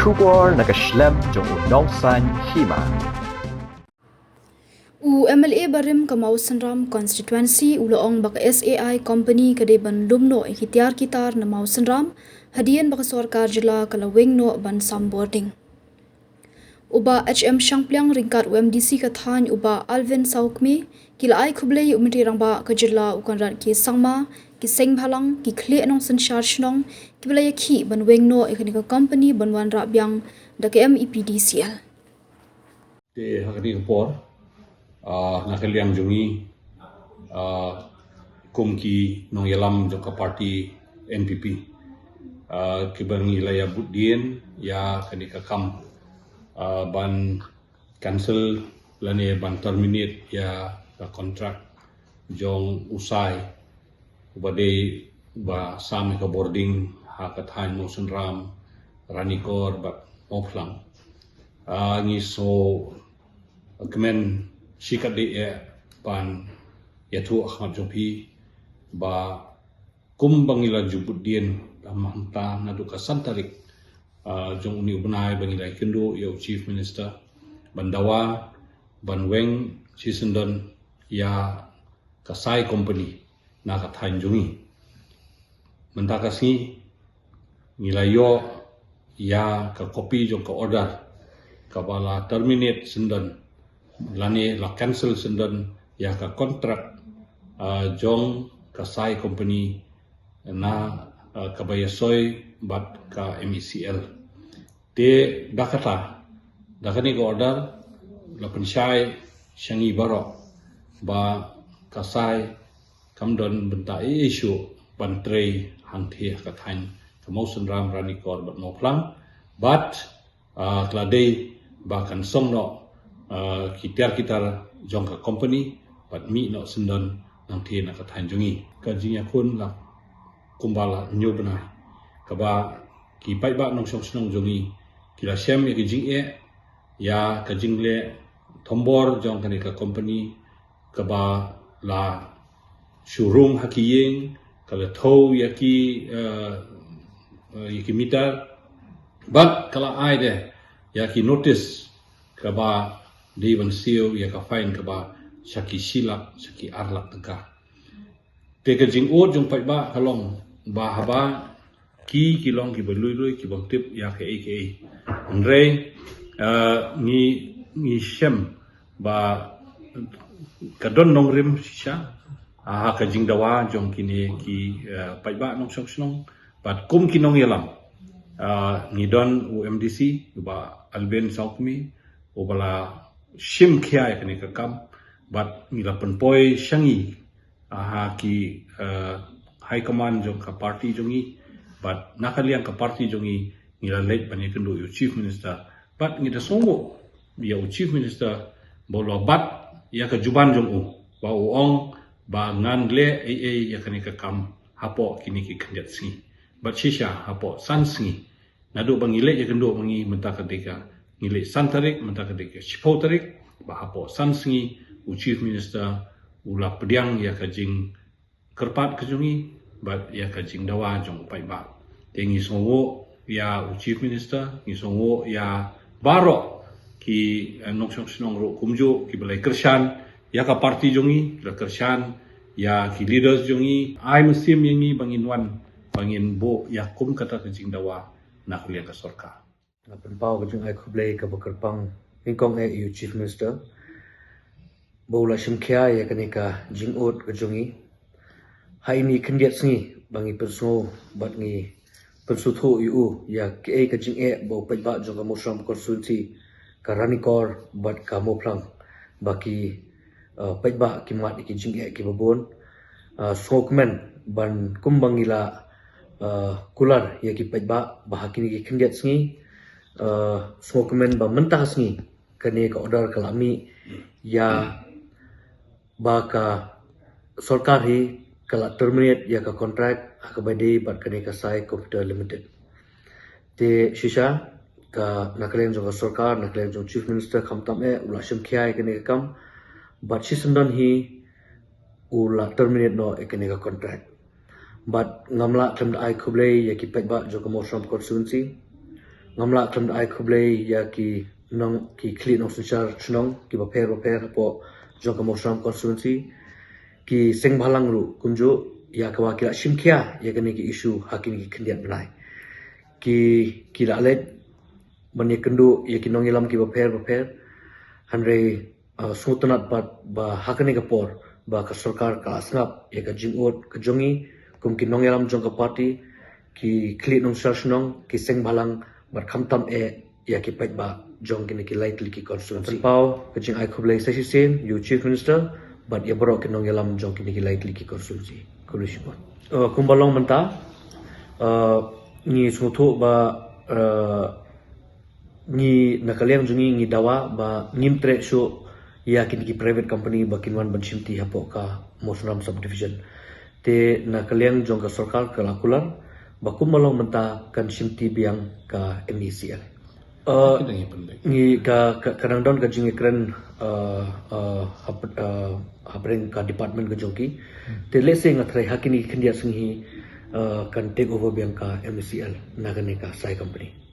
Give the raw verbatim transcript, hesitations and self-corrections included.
Khubor na ka shlem jong u nongsan hima. U M L A barim ka Mawsynram constituency u la ong ba ka S A I company ka dei ban lum noh ïa ki tiar ki tar na Mawsynram hadien ba ka sorkar jylla ka la weng noh ban sam bording. U Bah H M Shangpliang ryngkat u M D C ka thaiñ u Bah Alvin Sawkmie ki la ai khublei ïa u Myntri Rangbah ka jylla u Conrad K Sangma, ki seng bhalang, ki khlieh nongsynshar shnong kiba la ïakhih ban weng noh ïa kane ka company ban wanrah biang da ka M E P D C L. Te ha kane ka por, ah, na ka liang jong ngi, ah, kum ki nongïalam jong ka party N P P, ah, kiba ngi la ïa bud dien ïa kane ka kam, ah, ban cancel lane ban terminate ïa ka contract jong u Sai uba dei ba sam ïa ka bording ha ka thaiñ Mawsynram, Ranikor bad Mawphlang. Ah, ngi sngewkmen shikatdei eh ban ïathuh ha khmat jong phi ba kum ba ngi la ju bud dien, da mynta naduh ka san tarik, ah, jong une u bnai ba ngi la ïakynduh ïa u Chief Minister ban dawa ban weng shisyndon ïa ka Sai company na ka thaiñ jong ngi. Mynta ka sngi ngi la ïoh ïa ka copy jong ka order kaba la terminate syndon lane la cancel syndon ïa ka contract, ah, jong ka Sai company na, ah, kaba ïasoi bad ka M E C L. Te da kata, da kane ka order la pynshai sha ngi baroh ba ka Sai kam don bynta ei ei shuh ban trei hangthie ha ka thaiñ ka Mawsynram, Ranikor bad Mawphlang. Bad, ah, ka la dei ba kan song noh, ah, ki tiar ki tar jong ka company bad mih noh syndon nangthie na ka thaiñ jong ngi. Ka jingïakhun la kumba la hynñiew bnai kaba ki paidbah nongshong shnong jong ngi ki la shem ïa ka jingeh ïa ka jingleh thombor jong kane ka company kaba la shu rung ha ki ïing, ka la thew ïa ki, eh, eh, ïa ki meter bad ka la ai de ïa ki notice kaba dei ban siew ïa ka fine kaba sha ki shi lak sha ki ar lak tyngka. Te ka jingud jong paidbah ka long ba haba ki, ki long kiba lui lui, kibym tip ïa kaei kaei. Hynrei, eh, ngi, ngi shem ba ka don nongrim shisha, ah, ha ka jingdawa jong kine ki, eh, paidbah nongshong shnong bad kum ki nongïalam. Ah, ngi don u M D C u Bah Alvin Sawkmie uba la shim khia ïa kane ka kam bad ngi la pynpoi sha ngi, ah, ha ki, eh, high command jong ka party jong ngi bad na ka liang ka party jong ngi ngi la leit ban ïakynduh ïa u Chief Minister bad ngi da sngewnguh ïa u Chief Minister ba u la bat ïa ka juban jong u ba u ong ba ngan leh ei ei ïa kane ka kam hapoh kine ki khyndiat sngi bad shisha hapoh san sngi. Naduh ba ngi leit ïakynduh ma ngi mynta ka dei ka, ngi leit san tarik, mynta ka dei ka shiphew tarik, ba hapoh san sngi u Chief Minister u la pdiang ïa ka jingkyrpad ka jong ngi bad ïa ka jingdawa jong u paidbah. Te ngi sngewnguh ïa u Chief Minister, ngi sngewnguh ïa baroh ki, eh, nongshong shnong ruh kumjuh kiba la kyrshan ïa ka party jong ngi, la kyrshan ïa ki leaders jong ngi, ai mynsiem ïa ngi ba ngin wan ba ngin buh ïa kum kata ka jingdawa na ka liang ka sorkar. Nga pynpaw ka jingai khublei kaba kyrpang nyngkong eh ïa u Chief Minister ba u la shim khia ïa kane ka jingud ka jong ngi. Ha ine i khyndiat sngi ba ngi pynsngew bad ngi pynsngewthuh ïa u ïa kaei ka jingeh ba u paidbah jong ka Mawsynram constituency, ka Ranikor bad ka Mawphlang ba ki, uh, paidbah ki mad ïa ki jingeh kiba bun. Uh, sngewkmen ban kumba ngi la, uh, kular ïa ki paidbah ba ha kine ki khyndiat sngi, uh, sngewkmen ba mynta ka sngi kane ka order ka la mih ïa ba ka sorkar hi ka la terminate ïa ka contract ha kaba dei bad kane ka Sai Computer Limited. Te shisha ka na ka liang jong ka sorkar, na ka liang jong Chief Minister khamtam eh u la shim khia ïa kane ka kam bad shisyndon hi u la terminate noh ïa kane ka contract. Bad ngam lah khlem da ai khublei ïa ki paidbah jong ka Mawsynram constituency Ngam lah khlem da ai khublei ïa ki nong, ki khlieh nongsynshar shnong kiba pher ba pher hapoh jong ka Mawsynram constituency, ki seng bhalang ruh kumjuh, ïa kaba ki la shim khia ïa kane ki issue ha kine ki khyndiat bnai. Ki, ki la leit ban ïakynduh ïa ki nongïalam kiba pher ba pher. Hynrei uh, sngewtynnad pat ba ha kane ka por ba ka sorkar ka la sngap ïa ka jingud ka jong ngi kum ki nongïalam jong ka party, ki khlieh nongsynshar shnong, ki seng bhalang, bad khamtam eh ïa ki paidbah jong kine ki lai tylli ki constituency. Pynpaw ka jingai khublei sa shisien ïa u Chief Minister bad ïa baroh ki nongïalam jong kine ki lai tylli ki constituency. Khublei shibun. Uh, kumba long mynta, uh, ngi sngewthuh ba, uh, ngi na ka liang jong ngi ngi dawa ba ngim treh shuh ïa kine ki private company ba kin wan ban shimti hapoh ka Mawsynram subdivision. Te na ka liang jong ka sorkar ka la kular ba kumba long mynta kan shimti biang ka M E C L. Uh, ngi ka, ka, ka dang don ka jingïakren, uh, uh, hap-, uh, hapdeng ka department ka jong ki. Te lehse nga tharai ha kine ki khyndiat sngi hi, uh, kan take over biang ka M E C L na kane ka Sai company.